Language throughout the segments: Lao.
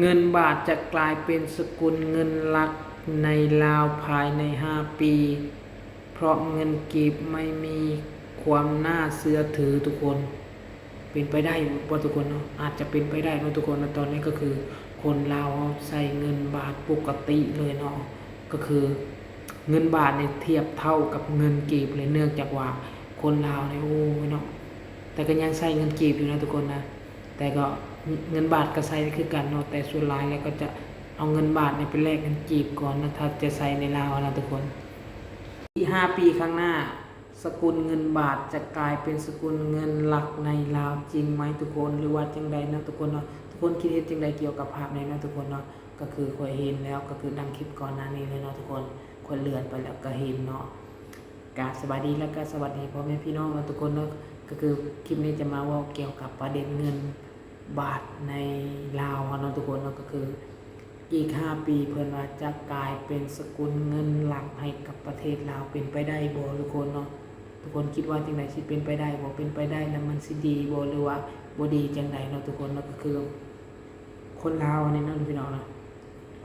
ເງິນບາດຈະກາຍເປັນສະກຸນເງິນຫຼັກໃນລາວພາຍໃນຫ້າປີ ເພາະເງິນກີບໄມ່ມີຄວາມໜ້າເຊື່ອຖືທຸກຄົນ. ເປັນໄປໄດ້ບໍ່ທຸກຄົນເນາະ? ອາດຈະເປັນໄປໄດ້ເນາະທຸກຄົນເນາະ. ຕອນນີ້ກໍຄືຄົນລາວເຮົາໃຊ້ເງິນບາດປົກກະຕິເລີຍເນາະ, ກໍຄືເງິນບາດນີ້ທຽບເທົ່າກັບເງິນກີບເລີຍ, ເນື່ອງຈາກວ່າຄົນລາວນີ້ ໂອ້ຍເນາະ, ແຕ່ກໍຍັງໃຊ້ເງິນກີບຢູ່ນະທຸກຄົນນະ. ແຕ່ກໍເງິນບາດກໍໃຊ້ຄືກັນເນາະ, ແຕ່ສ່ວນຫຼາຍແລ້ວກໍຈະເອົາເງິນບາດນີ້ໄປແລກເງິນກີບກ່ອນນະ ຖ້າຈະໃຊ້ໃນລາວນະທຸກຄົນ. ອີກຫ້າປີຂ້າງໜ້າ ສະກຸນເງິນບາດຈະກາຍເປັນສະກຸນເງິນຫຼັກໃນລາວຈິງໄໝທຸກຄົນ ຫຼືວ່າຈັ່ງໃດເນາະທຸກຄົນເນາະ? ທຸກຄົນຄິດເຫັນຈັ່ງໃດກ່ຽວກັບພາບນີ້ເນາະທຸກຄົນເນາະ? ກໍຄືຂ້ອຍເຫັນແລ້ວ ກໍຄືດັ່ງຄລິບກ່ອນໜ້ານີ້ເລີຍເນາະທຸກຄົນ, ຂ້ອຍເລື່ອນໄປແລ້ວກໍເຫັນເນາະ. ກາບສະບາຍດີ ແລະ ກະສະຫວັດດີພໍ່ແມ່ພີ່ນ້ອງເນາະທຸກຄົນເນາະ. ກໍຄືຄລິບນີ້ຈະມາເວົ້າກ່ຽວກັບປະເດັນເງິນບາດໃນລາວເຮົາເນາະທຸກຄົນເນາະ. ກໍຄືອີກຫ້າປີເພິ່ນວ່າຈະກາຍເປັນສະກຸນເງິນຫຼັກໃຫ້ກັບປະເທດລາວ, ເປັນໄປໄດ້ບໍ່ທຸກຄົນເນາະ? ທຸກຄົນຄິດວ່າຈັ່ງໃດ? ຊິເປັນໄປໄດ້ບໍ່? ເປັນໄປໄດ້ແລ້ວມັນຊິດີບໍ່ ຫຼືວ່າບໍ່ດີຈັ່ງໃດເນາະທຸກຄົນເນາະ? ກໍຄືຄົນລາວນີ້ເນາະພີ່ນ້ອງເນາະ,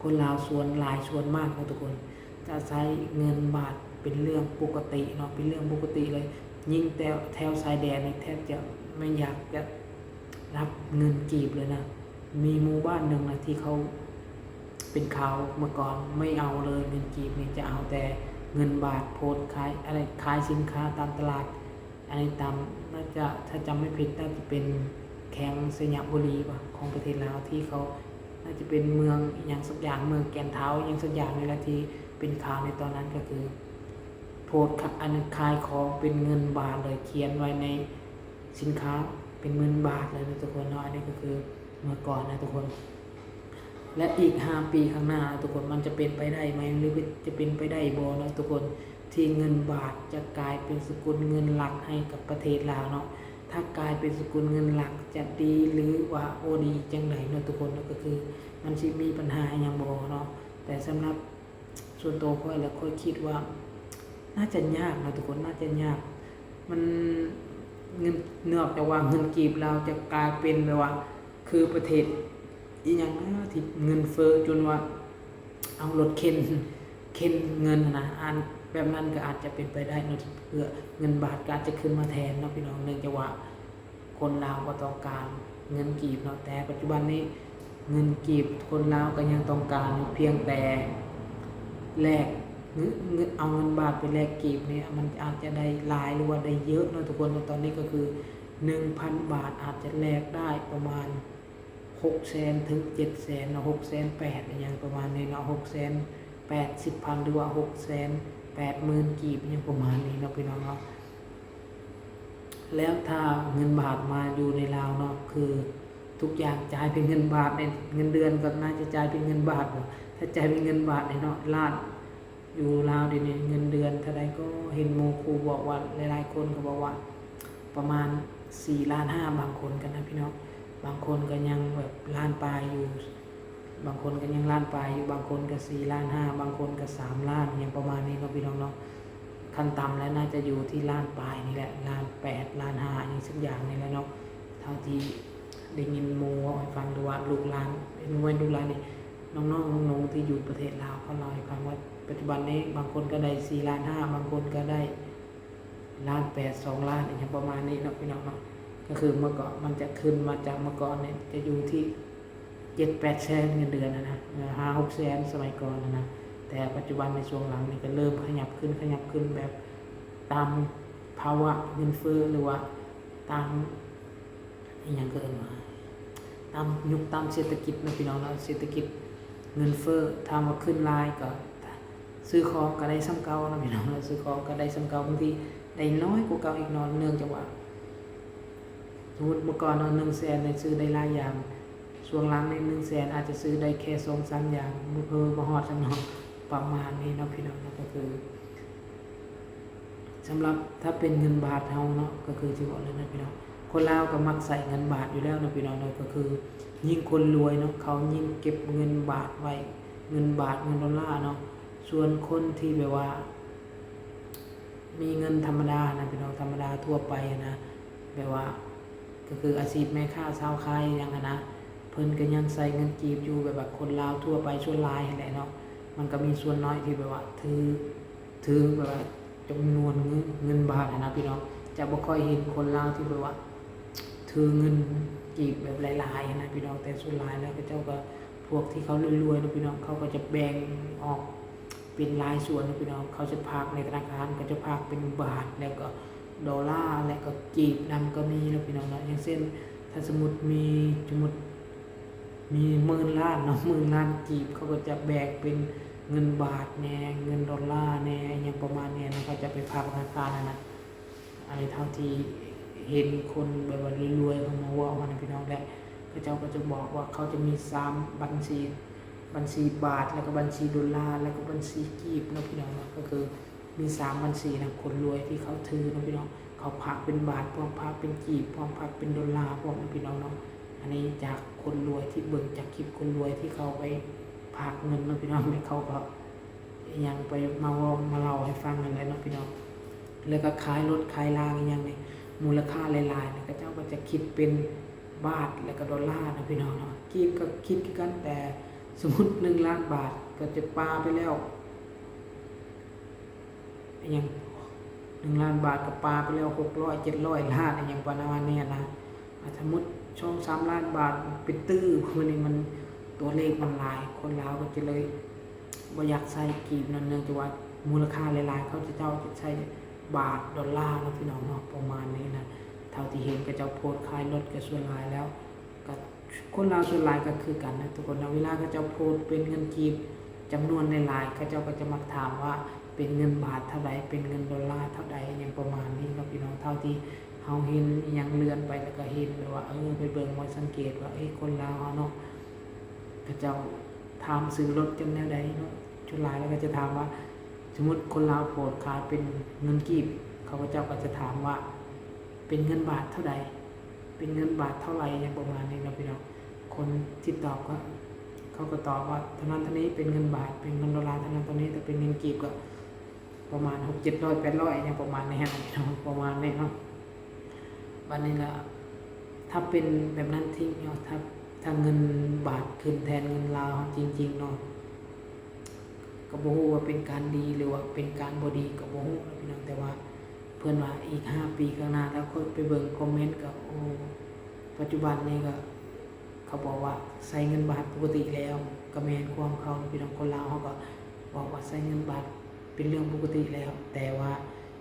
ຄົນລາວສ່ວນຫຼາຍສ່ວນມາກເນາະທຸກຄົນ ຈະໃຊ້ເງິນບາດເປັນເລື່ອງປົກກະຕິເນາະ, ເປັນເລື່ອງປົກກະຕິເລີຍ. ຍິ່ງແຕ່ແຖວຊາຍແດນນີ້ແທບຈະແມ່ນຢາກຈະຮັບເງິນກີບເລີຍນະ. ມີໝູ່ບ້ານໜຶ່ງນະທີ່ເຂົາເປັນຂ່າວເມື່ອກ່ອນ ໄມ່ເອົາເລີຍເງິນກີບນີ້, ຈະເອົາແຕ່ເງິນບາດໂພດຂາຍ ອາ ຂາຍສິນຄ້າຕາມຕະຫຼາດ. ອັນນີ້ຕາມ ໜ້າຈະ ຖ້າຈຳໄມ່ຜິດ ໜ້າຈະເປັນແຂວງໄຊຍະບູລີບໍ ຂອງປະເທດລາວ ທີ່ເຂົາ ໜ້າຈະເປັນເມືອງອີ່ຫຍັງສັກຢ່າງ ເມືອງແກ່ນທ້າວອີ່ຫຍັງສັກຢ່າງນີ້ແຫຼະ ທີ່ເປັນຂ່າວໃນຕອນນັ້ນ ກໍຄືໂພດຂະ ອັນຂາຍຂອງເປັນເງິນບາດເລີຍ ຂຽນໄວ້ໃນສິນຄ້າເປັນເງິນບາດເລີຍນະທຸກຄົນເນາະ. ອັນນີ້ກໍຄືເມື່ອກ່ອນນະທຸກຄົນ. ແລະ ອີກຫ້າປີຂ້າງໜ້ານະທຸກຄົນ ມັນຈະເປັນໄປໄດ້ໄໝ ຫຼື ຈະເປັນໄປໄດ້ບໍ່ເນາະທຸກຄົນ ທີ່ເງິນບາດຈະກາຍເປັນສະກຸນເງິນຫຼັກໃຫ້ກັບປະເທດລາວເນາະ? ຖ້າກາຍເປັນສະກຸນເງິນຫຼັກຈະດີ ຫຼື ວ່າບໍ່ດີຈັ່ງໃດເນາະທຸກຄົນເນາະ? ກໍຄືມັນຊິມີບັນຫາຫຍັງບໍ່ເນາະ? ແຕ່ສຳລັບສ່ວນໂຕຂ້ອຍແລ້ວ ຂ້ອຍຄິດວ່າໜ້າຈະຍາກເນາະທຸກຄົນ ໜ້າຈະຍາກ. ມັນ ເງິນ ເນື່ອງຈາກວ່າເງິນກີບລາວຈະກາຍເປັນແບບວ່າ ຄືປະເທດອີ່ຫຍັງນະ ທີ່ເງິນເຟີ້ຈົນວ່າເອົາລົດເຂັນ ເຂັນເງິນຫັ້ນນະ ອັນແບບນັ້ນກໍອາດຈະເປັນໄປໄດ້ເນາະ ເພື່ອເງິນບາດກໍອາດຈະຂຶ້ນມາແທນເນາະພີ່ນ້ອງ. ເນື່ອງຈາກວ່າຄົນລາວບໍ່ຕ້ອງການເງິນກີບເນາະ ແຕ່ປັດຈຸບັນນີ້ເງິນກີບຄົນລາວກໍຍັງຕ້ອງການຢູ່ ພຽງແຕ່ແລກ ເງິນ ເງິນ ເອົາເງິນບາດໄປແລກກີບນີ້ ມັນອາດຈະໄດ້ຫຼາຍ ຫຼືວ່າໄດ້ເຍອະເນາະທຸກຄົນເນາະ. ຕອນນີ້ກໍຄືໜຶ່ງພັນບາດອາດຈະແລກໄດ້ປະມານ ຫົກແສນເຖິງເຈັດແສນເນາະ ຫົກແສນແປດ ອີ່ຫຍັງປະມານນີ້ເນາະ ຫົກແສນແປດສິບພັນ ຫຼືວ່າຫົກແສນແປດໝື່ນກີບ ອີ່ຫຍັງປະມານນີ້ເນາະພີ່ນ້ອງເນາະ. ແລ້ວຖ້າເງິນບາດມາຢູ່ໃນລາວເນາະ ຄືທຸກຢ່າງຈ່າຍເປັນເງິນບາດເດ້ ເງິນເດືອນກໍໜ້າຈະຈ່າຍເປັນເງິນບາດ ຖ້າຈ່າຍເປັນເງິນບາດນີ້ເນາະ ລ້ານ ຢູ່ລາວດຽວນີ້ເງິນເດືອນເທົ່າໃດກໍ ເຫັນໝູ່ຄູ່ບອກວ່າ ຫຼາຍໆຄົນກໍບອກວ່າປະມານສີ່ລ້ານຫ້າ ບາງຄົນກໍນະພີ່ນ້ອງ ບາງຄົນກໍຍັງແບບລ້ານປາຍຢູ່ ບາງຄົນກໍຍັງລ້ານປາຍຢູ່ ບາງຄົນກໍສີ່ລ້ານຫ້າ ບາງຄົນກໍສາມລ້ານ ຫຍັງປະມານນີ້ເນາະພີ່ນ້ອງເນາະ. ຂັ້ນຕ່ຳແລ້ວໜ້າຈະຢູ່ທີ່ລ້ານປາຍນີ້ແຫຼະ ລ້ານແປດ ລ້ານຫ້າ ອີ່ຫຍັງສັກຢ່າງນີ້ແຫຼະເນາະ ເທົ່າທີ່ໄດ້ຍິນໝູ່ເວົ້າໃຫ້ຟັງ ຫຼືວ່າລູກຫຼານ ເຫັນແມ່ນລູກຫຼານນີ້ ນ້ອງໆ ໜຸ່ມໆ ທີ່ຢູ່ປະເທດລາວ ເຂົາເລົ່າໃຫ້ຟັງວ່າ ປັດຈຸບັນນີ້ບາງຄົນກໍໄດ້ສີ່ລ້ານຫ້າ ບາງຄົນກໍໄດ້ລ້ານແປດ ສອງລ້ານ ອີ່ຫຍັງປະມານນີ້ເນາະພີ່ນ້ອງເນາະ. ກໍຄືເມື່ອກ່ອນມັນຈະຂຶ້ນມາຈາກເມື່ອກ່ອນນີ້ຈະຢູ່ທີ່ເຈັດແປດແສນເງິນເດືອນຫັ້ນນະ ຫ້າຫົກແສນສະໄໝກ່ອນຫັ້ນນະ ແຕ່ປັດຈຸບັນໃນຊ່ວງຫຼັງນີ້ກໍເລີ່ມຂະຫຍັບຂຶ້ນ ຂະຫຍັບຂຶ້ນແບບຕາມພາວະເງິນເຟີ້ ຫຼືວ່າຕາມ ອີ່ຫຍັງກໍເອີ້ນວ່າ ຕາມຍຸກຕາມເສດຖະກິດເນາະພີ່ນ້ອງເນາະ ເສດຖະກິດເງິນເຟີ້ ຖາມວ່າຂຶ້ນຫຼາຍກໍຊື້ຂອງກໍໄດ້ສ່ຳເກົ່າເນາະພີ່ນ້ອງເນາະ ຊື້ຂອງກໍໄດ້ສ່ຳເກົ່າ ບາງທີໄດ້ນ້ອຍກວ່າເກົ່າອີກເນາະ ເນື່ອງຈາກວ່າ ສົມມຸດເມື່ອກ່ອນເນາະ ໜຶ່ງແສນນີ້ຊື້ໄດ້ຫຼາຍຢ່າງ ຊ່ວງຫຼັງນີ້ໜຶ່ງແສນອາດຈະຊື້ໄດ້ແຄ່ສອງສາມຢ່າງ ເຜີໆບໍ່ຮອດຊ້ຳເນາະ ປະມານນີ້ເນາະພີ່ນ້ອງເນາະ ກໍຄື ສຳລັບຖ້າເປັນເງິນບາດເຮົາເນາະ ກໍຄືຊິບອກເລີຍນະພີ່ນ້ອງ ຄົນລາວກໍມັກໃຊ້ເງິນບາດຢູ່ແລ້ວນະພີ່ນ້ອງເນາະ ກໍຄືຍິ່ງຄົນລວຍເນາະ ເຂົາຍິ່ງເກັບເງິນບາດໄວ້ ເງິນບາດ ເງິນໂດລາເນາະ ສ່ວນຄົນທີ່ແບບວ່າມີເງິນທຳມະດານະພີ່ນ້ອງ ທຳມະດາທົ່ວໄປນະ ແບບວ່າ ກໍຄືອາຊີບແມ່ຄ້າຊາວຂາຍຫຍັງຫັ້ນນະ ເພິ່ນ ເພິ່ນກໍຍັງໃຊ້ເງິນກີບຢູ່ ແບບວ່າຄົນລາວທົ່ວໄປສ່ວນຫຼາຍຫັ້ນແຫຼະເນາະ. ມັນກໍມີສ່ວນນ້ອຍທີ່ແບບວ່າຖື ຖືແບບວ່າຈຳນວນເງິນ ເງິນບາດຫັ້ນນະພີ່ນ້ອງ. ຈະບໍ່ຄ່ອຍເຫັນຄົນລາວທີ່ແບບວ່າຖືເງິນກີບແບບຫຼາຍໆຫັ້ນນະພີ່ນ້ອງ. ແຕ່ສ່ວນຫຼາຍແລ້ວເຂົາເຈົ້າກໍ ພວກທີ່ເຂົາລວຍໆເນາະພີ່ນ້ອງ ເຂົາກໍຈະແບ່ງອອກເປັນຫຼາຍສ່ວນເນາະພີ່ນ້ອງ. ເຂົາຈະຝາກໃນທະນາຄານ ເຂົາຈະຝາກເປັນບາດ ແລ້ວກໍໂດລາ ແລ້ວກໍກີບນຳກໍມີເນາະພີ່ນ້ອງເນາະ. ຢ່າງເຊັ່ນ ຖ້າສົມມຸດມີ ສົມມຸດມີໝື່ນລ້ານເນາະ ໝື່ນລ້ານກີບ ເຂົາກໍຈະແບ່ງເປັນເງິນບາດແດ່ ເງິນໂດລາແດ່ ອີ່ຫຍັງປະມານນີ້ນະ ເຂົາຈະໄປຝາກທະນາຄານຫັ້ນນະ. ອັນນີ້ເທົ່າທີ່ເຫັນຄົນແບບວ່າລວຍໆເຂົາມາເວົ້າຫັ້ນນະພີ່ນ້ອງ. ແລະ ເຂົາເຈົ້າກໍຈະບອກວ່າເຂົາຈະມີສາມບັນຊີ ບັນຊີບາດ ແລ້ວກໍບັນຊີໂດລາ ແລ້ວກໍບັນຊີກີບເນາະພີ່ນ້ອງເນາະ. ກໍຄືມີສາມບັນຊີນະ ຄົນລວຍທີ່ເຂົາຖືເນາະພີ່ນ້ອງ. ເຂົາຝາກເປັນບາດພ້ອມ ຝາກເປັນກີບພ້ອມ ຝາກເປັນໂດລາພ້ອມເນາະພີ່ນ້ອງເນາະ. ອັນນີ້ຈາກຄົນລວຍທີ່ເບິ່ງຈາກຄລິບຄົນລວຍທີ່ເຂົາໄປຝາກເງິນເນາະພີ່ນ້ອງ. ແລ້ວເຂົາກໍ ອີ່ຫຍັງໄປມາເວົ້າມາເລົ່າໃຫ້ຟັງນັ້ນແຫຼະເນາະພີ່ນ້ອງ. ແລ້ວກໍຂາຍລົດຂາຍລາງອີ່ຫຍັງນີ້ ມູນລະຄ່າຫຼາຍໆນີ້ ເຂົາເຈົ້າກໍຈະຄິດເປັນບາດ ແລ້ວກໍໂດລາເນາະພີ່ນ້ອງເນາະ. ກີບກໍຄິດຄືກັນ ແຕ່ສົມມຸດໜຶ່ງລ້ານບາດ ກໍຈະປາໄປແລ້ວ ອີ່ຫຍັງ ໜຶ່ງລ້ານບາດກໍປາໄປແລ້ວ ຫົກຮ້ອຍ ເຈັດຮ້ອຍລ້ານ ອີ່ຫຍັງປະມານນີ້ນະ. ອາ ສົມມຸດສອງສາມລ້ານບາດເປັນຕື້ ມື້ນີ້ມັນ ຕົວເລກມັນຫຼາຍ ຄົນລາວກໍຈະເລີຍບໍ່ຢາກໃຊ້ກີບນັ້ນ ເນື່ອງຈາກວ່າມູນລະຄ່າຫຼາຍໆ ເຂົາເຈົ້າຈະໃຊ້ບາດ ໂດລາເນາະພີ່ນ້ອງເນາະ ປະມານນີ້ນະ. ເທົ່າທີ່ເຫັນເຂົາເຈົ້າໂພສຂາຍລົດກໍສ່ວນຫຼາຍແລ້ວ ກໍຄົນລາວສ່ວນຫຼາຍກໍຄືກັນນະທຸກຄົນນະ. ເວລາເຂົາເຈົ້າໂພສເປັນເງິນກີບຈຳນວນຫຼາຍໆ ເຂົາເຈົ້າກໍຈະມັກຖາມວ່າ ເປັນເງິນບາດເທົ່າໃດ ເປັນເງິນໂດລາເທົ່າໃດ ຫຍັງປະມານນີ້ເນາະພີ່ນ້ອງ. ເທົ່າທີ່ເຮົາເຫັນອີ່ຫຍັງເລື່ອນໄປ ແລ້ວກໍເຫັນແບບວ່າ ເອີ ໄປເບິ່ງ ມາສັງເກດວ່າ ເອີ ຄົນລາວເຮົາເນາະ ເຂົາເຈົ້າຖາມຊື້ລົດກັນແນວໃດເນາະ. ສ່ວນຫຼາຍແລ້ວກໍຈະຖາມວ່າ ສົມມຸດຄົນລາວໂພສຂາຍເປັນເງິນກີບ ເຂົາເຈົ້າກໍຈະຖາມວ່າ ເປັນເງິນບາດເທົ່າໃດ ເປັນເງິນບາດເທົ່າໃດ ຫຍັງປະມານນີ້ເນາະພີ່ນ້ອງ. ຄົນທີ່ຕອບກໍ ເຂົາກໍຕອບວ່າເທົ່ານັ້ນເທົ່ານີ້ ເປັນເງິນບາດ ເປັນເງິນໂດລາເທົ່ານັ້ນເທົ່ານີ້ ແຕ່ເປັນເງິນກີບກໍປະມານຫົກເຈັດຮ້ອຍ ແປດຮ້ອຍ ຫຍັງປະມານນີ້ຫັ້ນນະພີ່ນ້ອງ ປະມານນີ້ເນາະ. ບາດນີ້ລະ ຖ້າເປັນແບບນັ້ນຈິງເນາະ ຖ້າ ຖ້າເງິນບາດຂຶ້ນແທນເງິນລາວເຮົາຈິງໆເນາະ ກໍບໍ່ຮູ້ວ່າເປັນການດີ ຫຼືວ່າເປັນການບໍ່ດີກໍບໍ່ຮູ້ນະພີ່ນ້ອງ. ແຕ່ວ່າເພິ່ນວ່າອີກຫ້າປີຂ້າງໜ້າ ຖ້າຂ້ອຍໄປເບິ່ງຄອມເມັນກໍ ໂອ້ ປັດຈຸບັນນີ້ກໍ ເຂົາບອກວ່າໃຊ້ເງິນບາດປົກກະຕິແລ້ວ ກໍແມ່ນຄວາມເຂົານະພີ່ນ້ອງ. ຄົນລາວເຮົາກໍບອກວ່າໃຊ້ເງິນບາດເປັນເລື່ອງປົກກະຕິແລ້ວ ແຕ່ວ່າ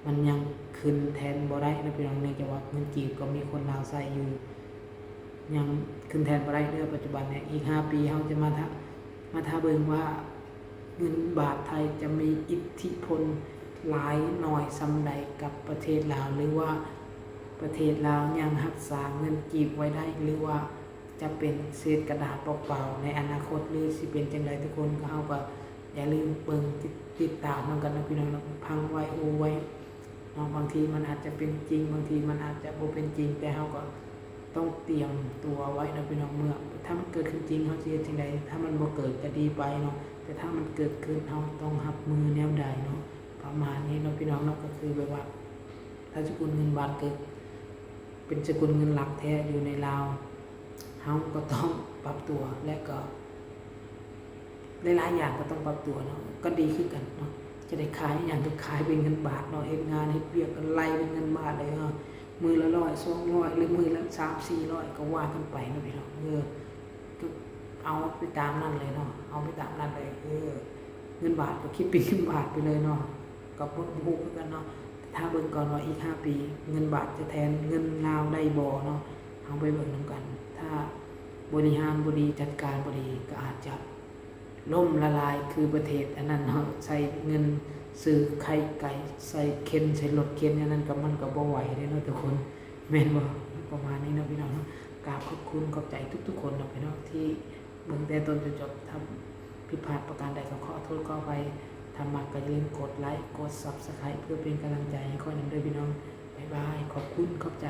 ມັນຍັງຂຶ້ນແທນບໍ່ໄດ້ນະພີ່ນ້ອງ ເນື່ອງຈາກວ່າເງິນກີບກໍມີຄົນລາວໃຊ້ຢູ່ ຍັງຂຶ້ນແທນບໍ່ໄດ້ເດີ້ ປັດຈຸບັນນີ້. ອີກຫ້າປີເຮົາຈະມາຖ້າ ມາຖ້າເບິ່ງວ່າເງິນບາດໄທຈະມີອິດທິພົນຫຼາຍໜ້ອຍສ່ຳໃດກັບປະເທດລາວ ຫຼືວ່າປະເທດລາວຍັງຮັກສາເງິນກີບໄວ້ໄດ້ ຫຼືວ່າຈະເປັນເສດກະດາດເປົ່າໆໃນອະນາຄົດ ຫຼືຊິເປັນຈັ່ງໃດ. ທຸກຄົນ ເຮົາກໍຢ່າລືມເບິ່ງ ຕິດ ຕິດຕາມນຳກັນນະພີ່ນ້ອງເນາະ ຟັງໄວ້ ຮູ້ໄວ້ ເນາະ. ບາງທີມັນອາດຈະເປັນຈິງ ບາງທີມັນອາດຈະບໍ່ເປັນຈິງ ແຕ່ເຮົາກໍຕ້ອງຕຽມຕົວໄວ້ເນາະພີ່ນ້ອງ. ເມື່ອຖ້າມັນເກີດຂຶ້ນຈິງ ເຮົາຊິເຮັດຈັ່ງໃດ? ຖ້າມັນບໍ່ເກີດກໍດີໄປເນາະ ແຕ່ຖ້າມັນເກີດຂຶ້ນ ເຮົາຕ້ອງຮັບມືແນວໃດເນາະ? ປະມານນີ້ເນາະພີ່ນ້ອງເນາະ. ກໍຄືແບບວ່າ ຖ້າສະກຸນເງິນບາດເກີດເປັນສະກຸນເງິນຫຼັກແທ້ຢູ່ໃນລາວ ເຮົາກໍຕ້ອງປັບຕົວ ແລະກໍ ຫຼາຍໆຢ່າງກໍຕ້ອງປັບຕົວເນາະ ກໍດີຄືກັນເນາະ. ຈະໄດ້ຂາຍອີ່ຫຍັງກໍຂາຍເປັນເງິນບາດເນາະ ເຮັດງານເຮັດວຽກກໍໄລ່ເປັນເງິນບາດເລີຍເນາະ ມື້ລະຮ້ອຍ ສອງຮ້ອຍ ຫຼືມື້ລະສາມສີ່ຮ້ອຍ ກໍວ່າກັນໄປເນາະພີ່ນ້ອງ. ເອີ ກໍເອົາໄປຕາມນັ້ນເລີຍເນາະ ເອົາໄປຕາມນັ້ນເລີຍ. ເອີ ເງິນບາດກໍຄິດເປັນເງິນບາດໄປເລີຍເນາະ ກໍບໍ່ ບໍ່ຮູ້ຄືກັນເນາະ. ຖ້າເບິ່ງກ່ອນວ່າອີກຫ້າປີເງິນບາດຈະແທນເງິນລາວໄດ້ບໍ່ເນາະ ເຮົາໄປເບິ່ງນຳກັນ. ຖ້າບໍລິຫານບໍ່ດີ ຈັດການບໍ່ດີ ກໍອາດຈະ ລົ້ມລະລາຍຄືປະເທດອັນນັ້ນເນາະ ໃຊ້ເງິນຊື້ໄຂ່ໄກ່ ໃສ່ເຂັນ ໃສ່ລົດເຂັນອັນນັ້ນ ກໍມັນກໍບໍ່ໄຫວເດ້ເນາະທຸກຄົນ ແມ່ນບໍ່? ປະມານນີ້ເນາະພີ່ນ້ອງເນາະ. ກາບຂອບຄຸນຂອບໃຈທຸກໆຄົນເນາະພີ່ນ້ອງ ທີ່ເບິ່ງແຕ່ຕົ້ນຈົນຈົບ. ຖ້າຜິດພາດປະການໃດກໍຂໍໂທດຂໍອະໄພ. ຖ້າມັກກໍຢ່າລືມກົດໄລ ກົດ Subscribe ເພື່ອເປັນກຳລັງໃຈໃຫ້ຂ້ອຍນຳເດີພີ່ນ້ອງ. ບາຍບາຍ ຂອບຄຸນຂອບໃຈ.